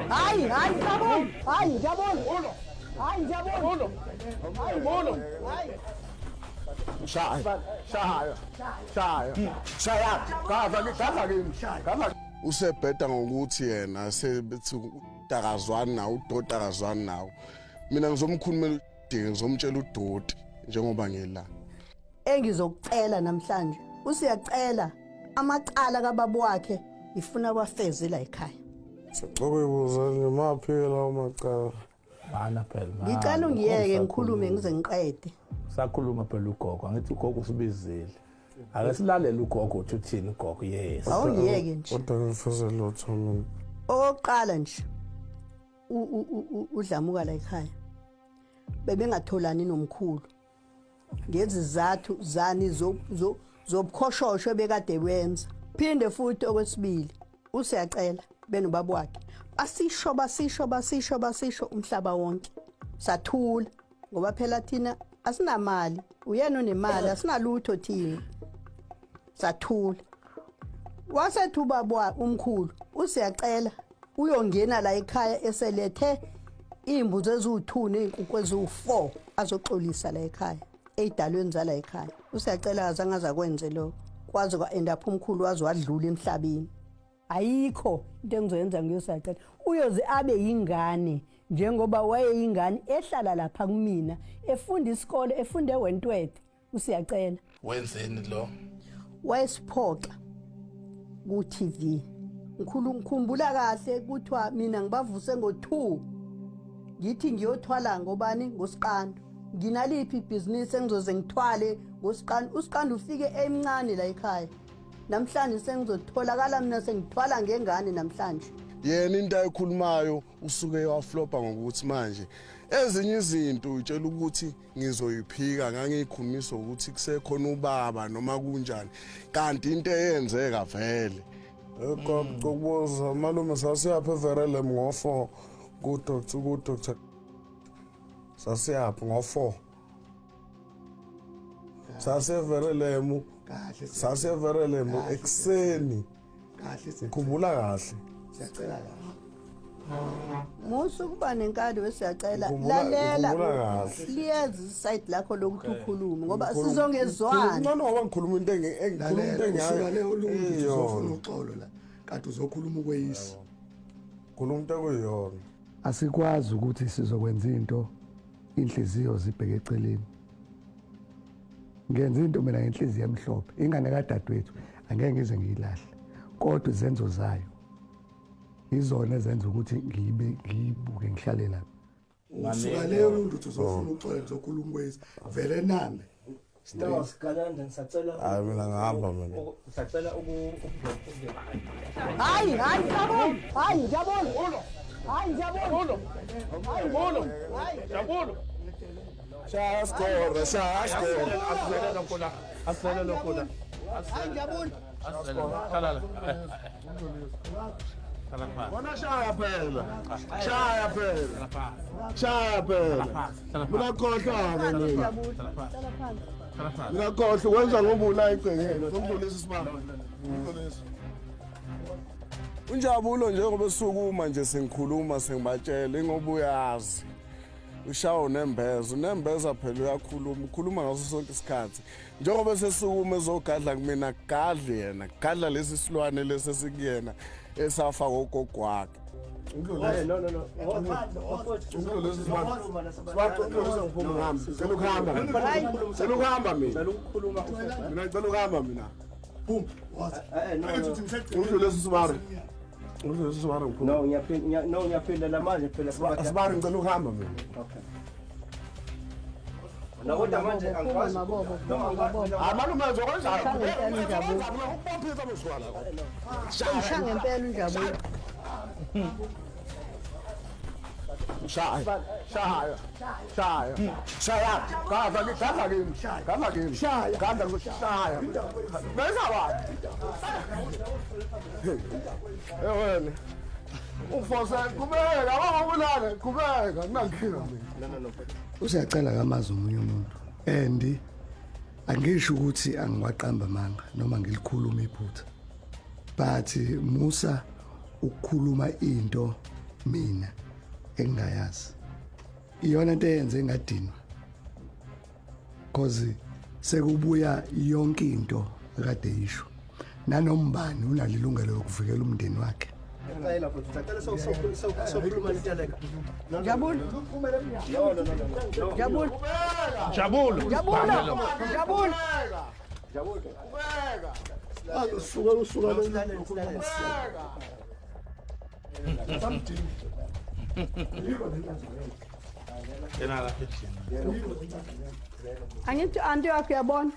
Hayi, hayi, Njabulo. Hayi, Njabulo. Hayi, Njabulo. Hayi, hayi. Shaya, shaya, shaya, shaya. Gadla, gadla kimi, gadla. Usebheda ngokuthi yena sebethi udakazwani nawo, udoti akazwani nawo. Mina ngizomkhulumela udiki, ngizomtshela udoti njengoba ngila. Engizokucela namhlanje, usiyacela amacala kababa wakhe ngifuna wafeze la ekhaya. Sicela nje maphi lawo macala. Mana phela. Ngicela ungiyeke ngikhulume ngize ngiqede. Sakhuluma phela ugogo, angithi ugogo usibizile. Ake silalele ugogo uthi uthini ugogo, yes. Awungiyeke nje. Kodwa ngifuze lutho mina. Okokuqala nje uDlamuka la ekhaya. Bebengatholani nomkhulu. Ngezizathu zani zobukhoshosho bekade benza. Phinde futhi okwesibili usiyacela benobaba wakhe. Basisho basisho basisho basisho umhlaba wonke. Sathula ngoba phela thina asinamali, uyena onemali, asinalutho thina. Sathula. Wasethu ubaba umkhulu usiyacela uyongena la ekhaya eselethe imbuzi eziwu2 nezinkukhu eziwu4 azoxolisa la ekhaya eyidalweni zala ekhaya. Usiyacela azange azakwenze lokho. Kwaze kwa end up umkhulu waze wadlula emhlabeni. Ayikho into engizoyenza ngiyosacela. Uyoze abe yingane njengoba wayeyingane ehlala lapha kumina efunda isikole efunde eWentworth. Usiyacela. Wenzeni lo? Wayesiphoxa ku TV. Ngikhulu ngikhumbula kahle kuthiwa mina ngibavuse ngo2 ngithi ngiyothwala ngobani ngosiqandu. Nginaliphi ibhizinisi engizoze ngithwale ngosiqandu? Usiqandu ufike emncane la ekhaya. Namhlanje sengizotholakala mina sengithwala ngengane namhlanje. Yena into ayikhulumayo usuke waflopa ngokuthi manje ezinye izinto utshela ukuthi ngizoyiphika, ngangiyikhulumisa ukuthi kusekhona ubaba noma kunjani, kanti into eyenzeka vele. Kubuza malume sasiyaphi eVerelem ngo4 ku Dr sasiyaphi ngo4 saseVerelem, saseVerelem ekuseni. Kahle, ngikhumbula kahle. Siyacela kahle. Musa ukuba nenkani wesiyacela, Ngikhumbula- lalela ngikhumbula kahle. liyeza iside lakho lokuthi ukhulume ngoba sizongezwana. Ngcono ngoba ngikhuluma into engikhuluma into Lalela, usuka le olundi uzofuna engiyona. uxolo la kanti uzokhuluma ukweyisa. Khuluma into ekuyiyona. Asikwazi ukuthi sizokwenza into inhliziyo zibheke eceleni. Ngenza into mina ngenhliziyo emhlophe, ingane kadadewethu angeke ngize ngiyilahle, kodwa izenzo zayo izona ezenza ukuthi ngibe ngiyibuke ngihlale lapha. Usuka leyo luntu uthi uzofuna uxolo ngizokhuluma ukweyisa vele name. No, Sigananda ngisacela. Hayi mina ngihamba mina. Ngisacela ukungena. Hayi, hayi Njabulo. Hayi Njabulo. Hayi Njabulo. Njabulo. Njabulo. Shaya score, shaya score. Asizele lokho la. Asizele lokho la. Hayi Njabulo. Asizele. Hlala la. Hlala phansi. Wona shaya phela. Shaya phela. Shaya phela. Mina khohlwa ke mina. Hlala phansi. Hlala phansi. Hlala phansi. Mina khohlwa wenza ngoba ula egcekeni. Ngizomdlulisa isibamba. Ngizomdlulisa. Unjabulo njengoba esukuma nje sengikhuluma sengibatshela ingoba uyazi. Ushawo nembeza, unembeza phela uyakhuluma, ukhuluma ngaso sonke isikhathi. Njengoba sesukuma ezogadla kumina, gadli yena, gadla lesi silwane lesi esikuyena esafa kogogo wakhe. No, no, no. Umdlulisa isibamba. Sibamba umdlulisa ngiphuma ngihamba. Ngicela ukuhamba mina. Ngicela ukuhamba mina. Ngicela ukukhuluma. Mina ngicela ukuhamba mina. Phuma. Wazi. Eh, no, no. Umdlulisa isibari. Umdlulisa isibari ngiphuma. No, ngiyaphinda, no, ngiyaphinda la manje phela. Sibari ngicela ukuhamba mina. Okay. Na kodwa manje angikwazi. Mabobo, No, angikwazi. Hayi malume uzokwenza. Shaya ngempela uNjabulo. Ukubophisa mshwana. Shaya ngempela uNjabulo. Shaya. Shaya. Shaya. Shaya. Gadla gadla kimi. Gadla kimi. Shaya. Gadla shaya. Bese bani? Eh wena. Ufose qhubeka, awubulale, qhubeka, kunankinga mina. Usiyacela kamazi omunye umuntu and angisho ukuthi angiwaqamba amanga noma ngilikhuluma iphutha, but musa ukukhuluma into Mina engingayazi iyona into eyenze ngadinwa, cause sekubuya yonke into akade isho, nanombani unalilungelo lokuvikela umndeni wakhe. Ngiyacela futhi, ngiyacela sokhuluma niteleka. Jabula. No, no, no, no. No. Jabula. Njabulo. Jabula. Jabula. Jabula. Usuka usuka. Silalele, silalele. Yena lapha endlini. Angithi anti wakho, uyabona.